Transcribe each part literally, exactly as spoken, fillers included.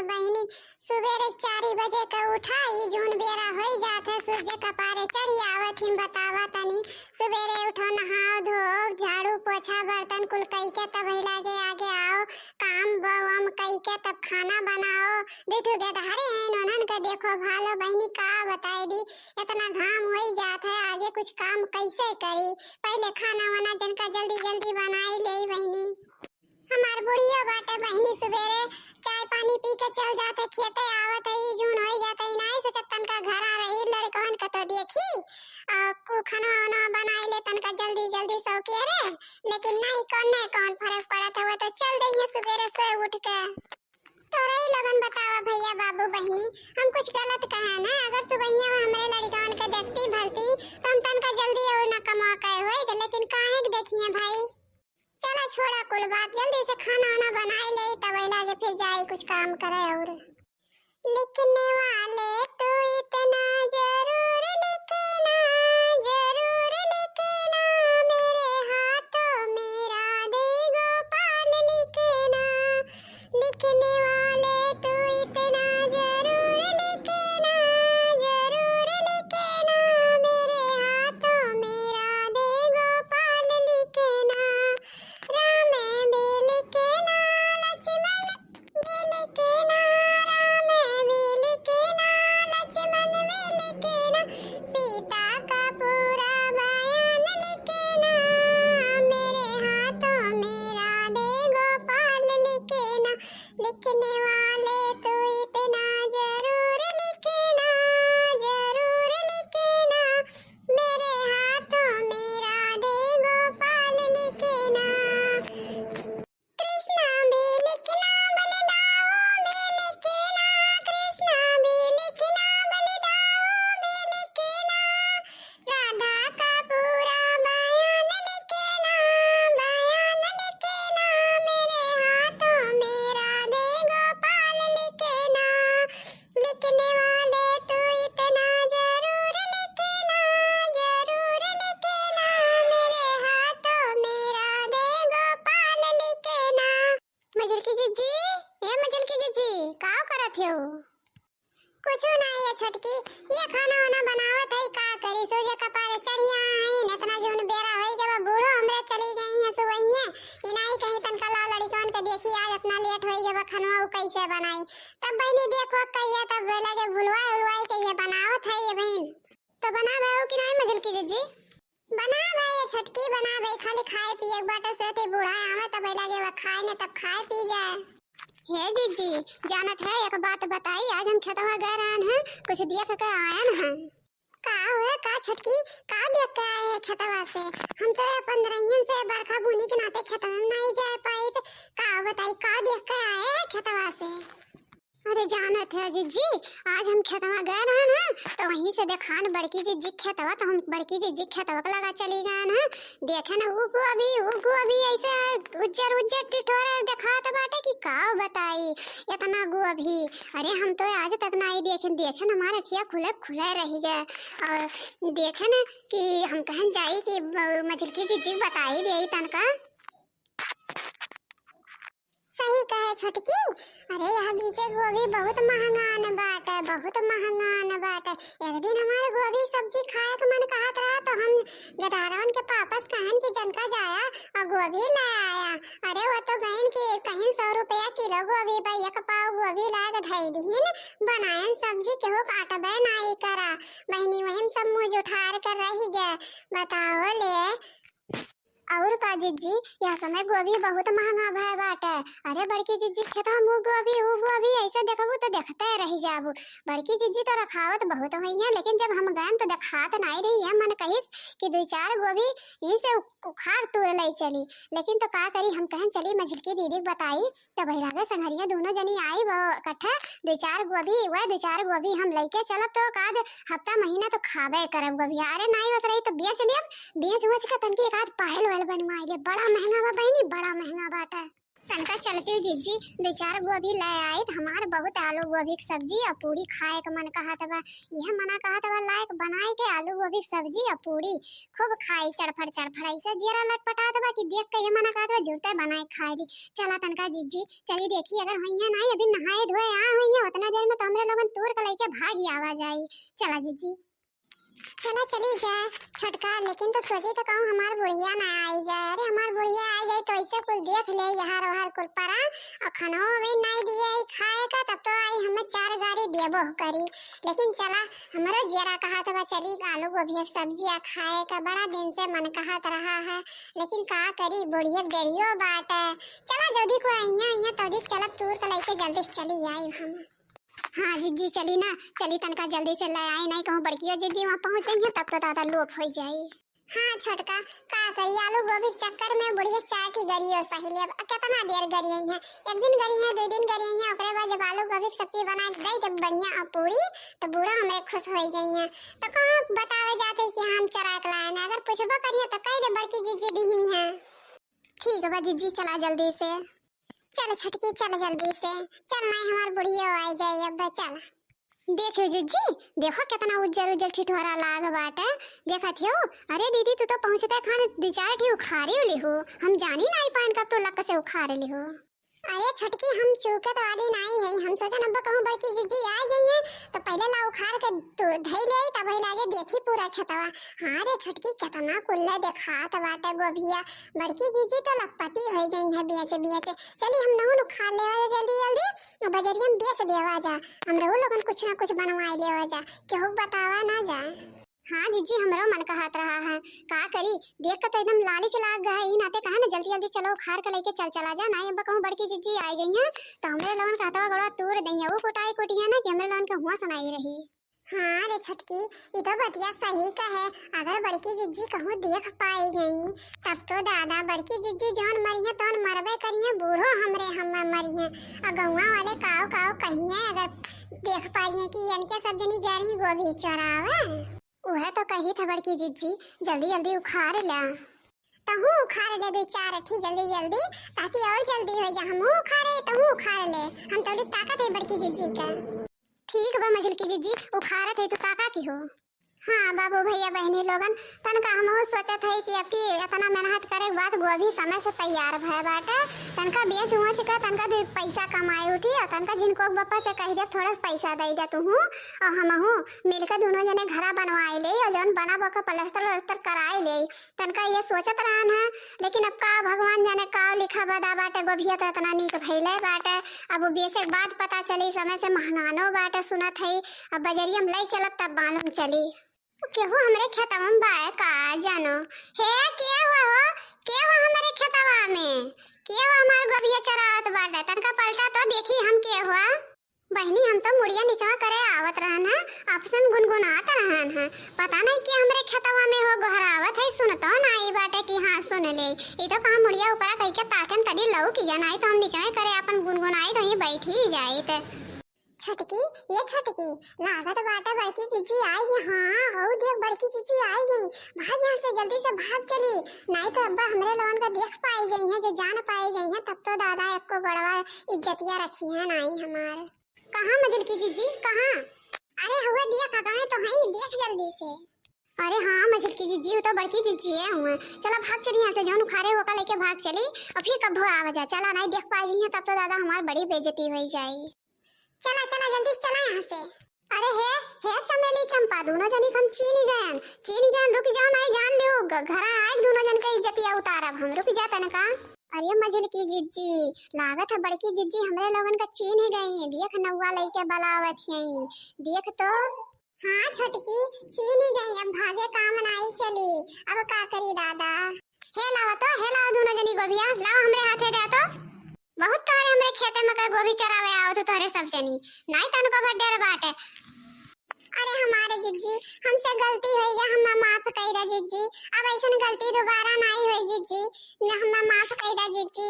बहिनी, सुबेरे चारि बजे क उठा, ई जौन बेरा होइ जात है, सूरज कपारे चढ़ि आवत ही। बतावा तनी, सुबेरे उठो, नहाओ धोओ, झाड़ू पोछा बर्तन कुल कइके तब हिला के आगे आओ, काम बम कइके तब खाना बनाओ। दुइ ठो गदहरे हैं, उन्हन के देखो भालो। बहिनी का बताई दी, इतना घाम होइ जात है, आगे कुछ काम कैसे करी? पहिले खाना वाना जनका जल्दी जल्दी बनाई ले बहिनी। हमार बुढ़िया बाटे बहिनी, सुबेरे चाय पानी पी के चल जात है खेते, आवत है, ई जून होइ जात है, ई नाई सोचत तनका घरा रही, लड़कवन के तो देखी, आ, कु-, खाना वाना बनाई ले तनका जल्दी जल्दी सौके रे, लेकिन नहीं, कौन नहीं, कौन फर्क पड़त है, वो तो चल दइहे सुबेरे सोए उठ के। तोरई लोगन बतावा भैया, बाबू, बहिनी, हम कुछ गलत कहे ना? अगर सुबहिया में हमरे लड़िकवन के देखती भलती, तो हम तनका जल्दी और ना कमा के होइत, लेकिन काहे के देखिए भाई? चला छोड़ा कुल बात, जल्दी से खाना वाना बनाई ले, तब लागे फिर जाई कुछ काम करे और। लिखने वाले तू इतना जरूर लिखना, जरूर लिखना, मेरे हाथों में राधे गोपाल लिखना। लिखने वाले तू इतना जरूर लिखना, जरूर लिखना, मेरे हाथों में राधे गोपाल लिखना। राम भी लिखना, लक्ष्मण भी लिखना, राम भी लिखना, लक्ष्मण भी लिखना, सीता का पूरा बयान लिखना, मेरे हाथों में राधे गोपाल लिखना। लिखने वाले तू इतना जरूर लिखना, जरूर लिखना, मेरे हाथों में राधे गोपाल लिखना। कृष्णा भी लिखना, बलदाऊ भी लिखना, कृष्णा भी लिखना, बलदाऊ भी लिखना, राधा का पूरा बयान लिखना, बयान लिखना, मेरे हाथों में राधे गोपाल लिखना। लिखने वाले तू इतना जरूर लिखना, जरूर लिखना, मेरे हाथों में राधे गोपाल लिखना। मझिलकी जिज्जी, ए मझिलकी जिज्जी, का करत हो? कुछु नाई ए छोटकी, ये खाना वाना बनावत है, का करी, सूरज कपारे चढ़िया है, इतना जौन बेरा होई गवा, बूढ़ो हमरे चली गई है सुबहिये, ई नाई कहीं तनका ला लड़िकवन के देखी, आज इतना लेट होई गवा, खनवा उ कैसे बनाई? तब बहिनी देखो कहिया, तब बोला के भुलवाई उलवाई के ये बनावत है ये बहिन। तो बना भाई कि नाई मझिलकी जिज्जी? बना भाई ये छोटकी, बना भाई, खाली खाए पिए के बाटे, सोते बूढ़ा आवे तब लागे वो खाए ले, तब खाए पी जाए। हे जिज्जी, जानत है एक बात बताई, आज हम खेतवा गए रहन हैं, कुछ देख के आयन हैं। का हुए का छोटकी, का देख के आए हैं खेतवा से? हम तो अपन रहियन से बरखा बूनी के नाते खेतवा में नहीं जा पाई, तो का बताई का देख के आए हैं खेतवा से? अरे जानत है जिज्जी, आज हम खेतवा गए रहन हैं, तो वहीं से देखान बड़की जिज्जी खेतवा, तो हम बड़की जिज्जी खेतवा के लगा चली गए हैं। देखे न ऊ गोभी, ऊ गोभी ऐसे उज्जर उज्जर टिटोरे देखात बाटे कि का बताई, इतना गोभी। अरे हम तो आज तक नाई देखे, देखे न हमारे अखिया खुले खुले रही गए। और देखे न कि हम कहन जाई कि ब-, मझिलकी जिज्जी बताई दे तनका। सही कहे छोटकी। अरे यह बीचे गोभी बहुत महंगान बाटे, बहुत महंगान बाटे। एक दिन हमारे गोभी सब्जी खाए के मन कहत रहा तो हम गदारवन के पापस कहन कि जनका जाया और गोभी ले आया। अरे वो तो गइन कि कहीं सौ रुपया किलो गोभी बा, एक पाव गोभी लाए के धई दीहिन, बनायन सब्जी केहू काटबे नाई करा। बहिनी वही में सब मुँह जुठार कर रही गए। बताओ ले। और का जिज्जी, यह समय गोभी बहुत महंगा भय बाटे। अरे बड़की जिज्जी खेतवा में ऊ गोभी, ऊ गोभी, ऐसे देखबू तो देखते रह जाबू। बड़की जिज्जी तो रखावत बहुत हुई है, लेकिन जब हम गए तो देखात नाई रही है। मन कहिस कि दुइ चार गोभी यहीं से उ-, उखाड़ तूर ले चली, लेकिन तो का करी, हम कहन चली मझिलकी दीदी के बताई। तब लागे संघरिया दोनों जनी आई ब-, इकट्ठा, दुइ चार गोभी, वह दुइ चार गोभी हम लइके चलब तो काद हफ्ता महीना तो खाबे करब गोभी। अरे नाई होत रही तो बेच लियब, बेच उच के तनकी एक आध पायल वायल बनवाई ले। बड़ा महंगा बा बहिनी, बड़ा महंगा बाटे। तनका चलती हूँ जिज्जी, दो चार गोभी लै आइत, हमार बहुत आलू गोभी क सब्जी अउ पूड़ी खाए क मन कहत बा। इहे मना कहत बा, लाए क बनाए के आलू गोभी क सब्जी अउ पूड़ी। खूब खाई चड़फड़ चड़फड़, ऐसे जियरा लटपटात बा कि देख के ये मना कहत बा जुरते बनाए खाए ली। चला तनका जिज्जी, चली देखी अगर होइहैं नाहीं, अभी नहाए धोए आ होइहैं, उतना देर में तो हमरे लोगन तूर के लइके भागी आवा जाई। चला जिज्जी। चला चली जा छोटका, लेकिन तो सोची तो कहूँ हमार बुढ़िया ना आई जाए। अरे हमार बुढ़िया आई जाए तो ऐसे कुल देख ले, यहार वहार कुल परा, अउ खनवा भी नाहीं दिए आई खाए का, तब तो आई हमें चार गारी देबो करी। लेकिन चला, हमरो जियरा कहत बा चली आलू गोभी क सब्जी आ खाए का, बड़ा दिन से मन कहत रहा है, लेकिन का करी बुढ़िया देरियो बाटे। चला जल्दी को अइहैं, अइहैं तो अधिक चलब तूर के लइके जल्दी से चली आई हम। हाँ जिज्जी, चली ना, चली तनका जल्दी से लै आई, नाहीं कहूँ बड़कियो जिज्जी वहाँ पहुँच जइहैं, तब तो दादा लोप होइ जाई। हाँ छोटका, का करी, आलू गोभी के चक्कर में बुढ़िया चार ठी गरियो सही लेब। अब केतना देर गरियइहैं, एक दिन गरिहैं, दो दिन गरियइहैं, ओकरे बाद जब आलू गोभी के सब्जी बना के दे देब बढ़िया अउ पूड़ी, तो बूढ़ा हमरे खुश होइ जइहैं। तो कहाँ बतावे जाते कि हम चोराए के लाए ना, अगर पूछबो करिहैं तो कह दे बड़की जिज्जी दिही हैं। ठीक बा जिज्जी, चला जल्दी से। चल छोटकी, चल जल्दी से, चल नाहीं हमार बुढ़ियो आई जाई अब, चल। देखियो जिज्जी, देखो केतना उज्जर उज्जर ठिठोरा लाग बाटे, देखत हियो? अरे दीदी, तू तो पहुँचते खान दो चार ठी उखारे लिहो, हम जानी नाहीं पाइन कब तू लक से उखार लिहो। अरे छोटकी, हम चूकत वाली नाहीं है, हम सोचन अब कहूँ बड़की जिज्जी आ जाइए तो पहले ला उखार के तू धई ले, तब ही लागे देखी पूरा खेतवा। हाँ रे छोटकी, केतना कुल्ला देखात बाटे गोभिया, बड़की जिज्जी तो लखपति होइ जइहैं बेच बेच। चली हम नहुन उखार लेवा जा जल्दी जल्दी, अउ बजरिया में बेच देवा जा, हमरहू लोगन कुछ ना कुछ बनवाए लेवा जा, केहू के बतावा ना जाए। हाँ जिज्जी, हमरो मन कहत रहा है, का करी, देख के तो एकदम लालिच लाग गए है, ई नाते कहा ना जल्दी जल्दी चलो उखार के लइके चल चला जा, नाहीं अब कहूँ बड़की जिज्जी आइ जइहैं तो हमरे लोगन के हथवा गोड़वा तूर दइहैं, ऊ कुटाई कुटिहैं ना कि हमरे लोगन के हुआँ सुनाई रही। हाँ रे छोटकी, ई तो बतिया सही कहे। अगर बड़की जिज्जी कहूँ देख पाई गई, तब तो दादा बड़की जिज्जी जौन मरिहैं तौन मरबे करिहैं, बूढ़ो हमरे हम्मा मरिहैं। अउ गौवा वाले काव काव कहिहैं अगर देख पाइहैं कि इनके सब जनी गैरी गोभी चोरावे। उहे तो कही था बड़की जिज्जी, जल्दी जल्दी उखार ला। तहूँ उखार ले दे चार अठी जल्दी जल्दी, ताकि और जल्दी होइ जा। हमहूँ उखारे, तहूँ उखार ले, हम तोरी ताकत है बड़की जिज्जी का। ठीक बा मझिलकी जिज्जी, उखारत है, तू ताका की हो। हाँ बाबू भैया बहिनी लोगन, तनका हमहू सोचत है कि अब की इतना मेहनत करे के बाद गोभी समय से तैयार भय बाटे, तनका बेच उच के तनका दो पैसा कमाए उठी अउ तनका जिनको के बप्पा से कहि दे थोड़ा सा पैसा दे दे तू हूँ अउ हमहू मिलके दोनों जने घरा बनवाए ले अउ जौन बना बका प्लास्टर व्लास्टर कराए ले। तनका ये सोचत रहन है, लेकिन अब का भगवान जाने का लिखा बदा बाटे, गोभिया तो इतना नीक भइले बाटे। अब वो बेचे के बाद पता चली, समय से महंगानो बाटे सुनत है। अब बजरिया में लई चलब तब मालूम चली। वो केहू हमरे खेतवा में बाए का जानो। हे के हुआ हो, के हुआ हमरे खेतवा में, के हुआ हमार गोभिया चरावत बाटे, तनका पलटा तो देखी हम के हुआ। बहिनी, हम तो मुड़िया निचवा करे आवत रहन है, आपस में गुनगुनात रहन है। पता नहीं कि हमरे खेतवा में हो गोहरावत है, सुनतो नाई बाटे कि हाँ सुन ले। ई तो कहाँ मुड़िया ऊपरा कहि के ताकन तनी लौकि गया, नाई तो हम निचवे करे आपन गुनगुनाई तो ही बैठी जाइत। छोटकी, ये छोटकी, लागत बाटे बड़की जिज्जी आई गई। हाँ, हऊ देख बड़की जिज्जी आई गई। भाग यहाँ से, जल्दी से भाग चली, नाई तो अब्बा हमरे लोगन का देख पाई गई है, जो जान पाई गई है, तब तो दादा एको गोड़वा इज्जतिया रखिहैं नाई हमार। कहाँ मझिलकी जिज्जी, कहाँ? अरे हुए दिया का गाए तो हई, देख जल्दी से। अरे हाँ मझिलकी जिज्जी, वो तो बड़की जिज्जी है हुए। चला भाग चली यहाँ से, जौन उखारे होका लेके भाग चली अउ फिर कब्बो आवा जा। चला नाई देख पाई है तब तो दादा हमार बड़ी बेइज्जती होइ जाई। चला चला जल्दी से चला यहाँ से। अरे हे, हे चमेली चंपा, दोनों जनी के हम चीन्हि गयन, चीन्हि गयन, रुकि जाओ नाई जान लिहो, घ-, घरा आए दोनों जन के इज्जतिया उतारब हम, रुकि जा तनका। अरे मझिलकी जिज्जी, लागत है बड़की जिज्जी हमरे लोगन का चीन्हि गई, देख नउआ लइके बलावत हई, देख तो। हाँ छोटकी, चीन्हि गई, अब भागे काम नाई चली, अब का करी दादा। हे लावा तो, हे लावा दोनों जनी गोभिया, लावा हमरे हाथे दे तो। बहुत तोहरे हमरे खेते में का गोभी चोरावे आवत हो तोहरे सब जनी, नाई तनको भर डर बाटे। अरे हमारे जिज्जी, हमसे गलती होइ गया, हमें माफ कइ दा जिज्जी, अब ऐसन गलती दोबारा नाई होई जिज्जी, न हमें माफ कइ दा जिज्जी।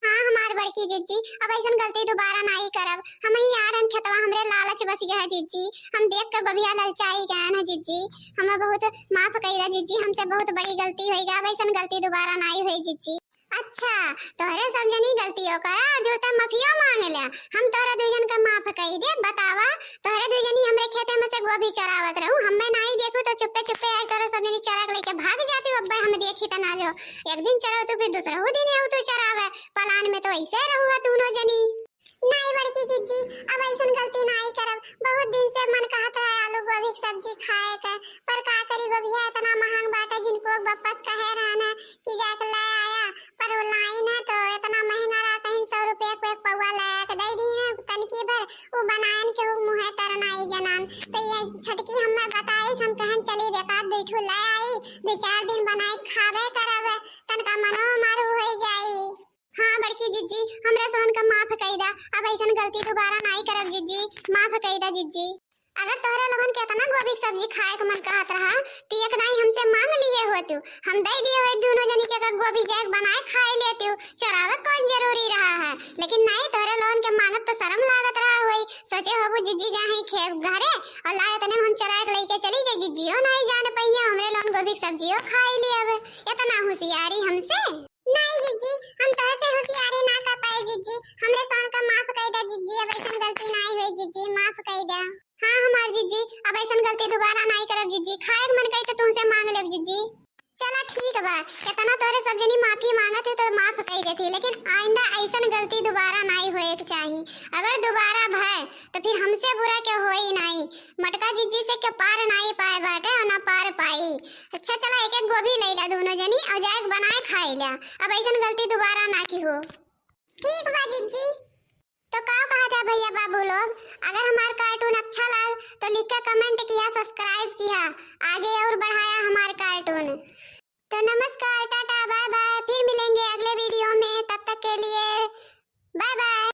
हाँ हमार बड़की जिज्जी, अब ऐसन गलती दोबारा नाई करब। हम ही आ रहन खेतवा, हमरे लालच बस गया है जिज्जी, हम देख के गोभिया ललचाई गए ना जिज्जी, हमें बहुत माफ कइ दा जिज्जी, हमसे बहुत बड़ी गलती होइ गया, अब ऐसन गलती दोबारा नाई होई जिज्जी। अच्छा, तोहरे सब जनी गलतियो करा और जुरता माफियो मांग ल्या। हम तोहरे दुइ जन का माफ कई दे। बतावा, तोहरे दुइ जनी हमरे खेते में से गोभी चरावत रहू, हमें नाई देखू तो चुप्पे चुप्पे आए तोहरे सब जनी चरा के लेके भाग जाती। अब्बे हम देखी त ना जो एक दिन चरावतू, फिर दूसरहू दिन आउतू चरावे। पलान में तो ऐसे रहू है दोनों जनी। नाई बड़की जिज्जी, अब ऐसन गलती नाई करब। बहुत दिन से मन कहत रहे आलू गोभी के सब्जी खाए के, पर का करी, गोभिया इतना महंग बाटे, जिनको बप्पा से कहे रहन है कि जाके ले आया, पर वो लाइन है तो इतना महंगा रहा, कहीं सौ रुपया को एक पौवा ले आके दे दी है, तनिकी भर वो बनायन के वो मुँहे तर नाई जनान। तो ये छोटकी हमें बताइस, हम कहन चली देखा दू ठो ले आई, दो चार दिन बनाए खावे करब, तनका मनो हमार हो जाई। हाँ बड़की जिज्जी, हमरा सोहन का माफ कई दा, अब ऐसन गलती दोबारा नाई करब जिज्जी, माफ कई दा जिज्जी। अगर तोहरे लोगन के इतना गोभी के सब्जी खाए के मन कहत रहा, तो एक दाई हमसे मांग लिए होतू, हम दे दिए होई दोनों जनी के एक गोभी जाए के बनाए खाए लेतू, चरावे कौन जरूरी रहा है। लेकिन नाई, तोहरे लोगन के मांगत तो शर्म लागत रहा होई, सोचे होबू जिज्जी गए हैं खेत घरे और ला इतने में हम चराए के लेके चली जाए, जिज्जियो नाई जान पइया, हमरे लोगन गोभी के सब्जियो खाए लिए। अब इतना होशियारी हमसे। नाई जिज्जी, हम तोहसे होशियारी ना कर पाए जिज्जी, हमरे सोहन का माफ कई दा जिज्जी, अब ऐसन गलती नाई होई जिज्जी, माफ कई दा। हाँ हमार जिज्जी, अब ऐसन गलती दोबारा नाई करब जिज्जी, खाए के मन करी तो तुमसे मांग लेब जिज्जी। चला ठीक बा, इतना तोहरे सब जनी माफी मांगत है तो माफ कई देती, लेकिन आइंदा ऐसन गलती दोबारा नाई होए के चाही। अगर दोबारा भय तो फिर हमसे बुरा के होई नाई। मटका जिज्जी से के पार नाई पाए बाटे और ना पार पाई। अच्छा चला, एक एक गोभी ले ला दोनों जनी और जाए के बनाए खाई ला। अब ऐसन गलती दोबारा ना की हो। ठीक बा जिज्जी। तो का कहत है भैया बाबू लोग, अगर हमार cartoon अच्छा लाग तो लिख के comment किया, subscribe किया, आगे और बढ़ाया हमार cartoon। तो नमस्कार, टाटा, bye bye, फिर मिलेंगे अगले video में, तब तक के लिए bye bye।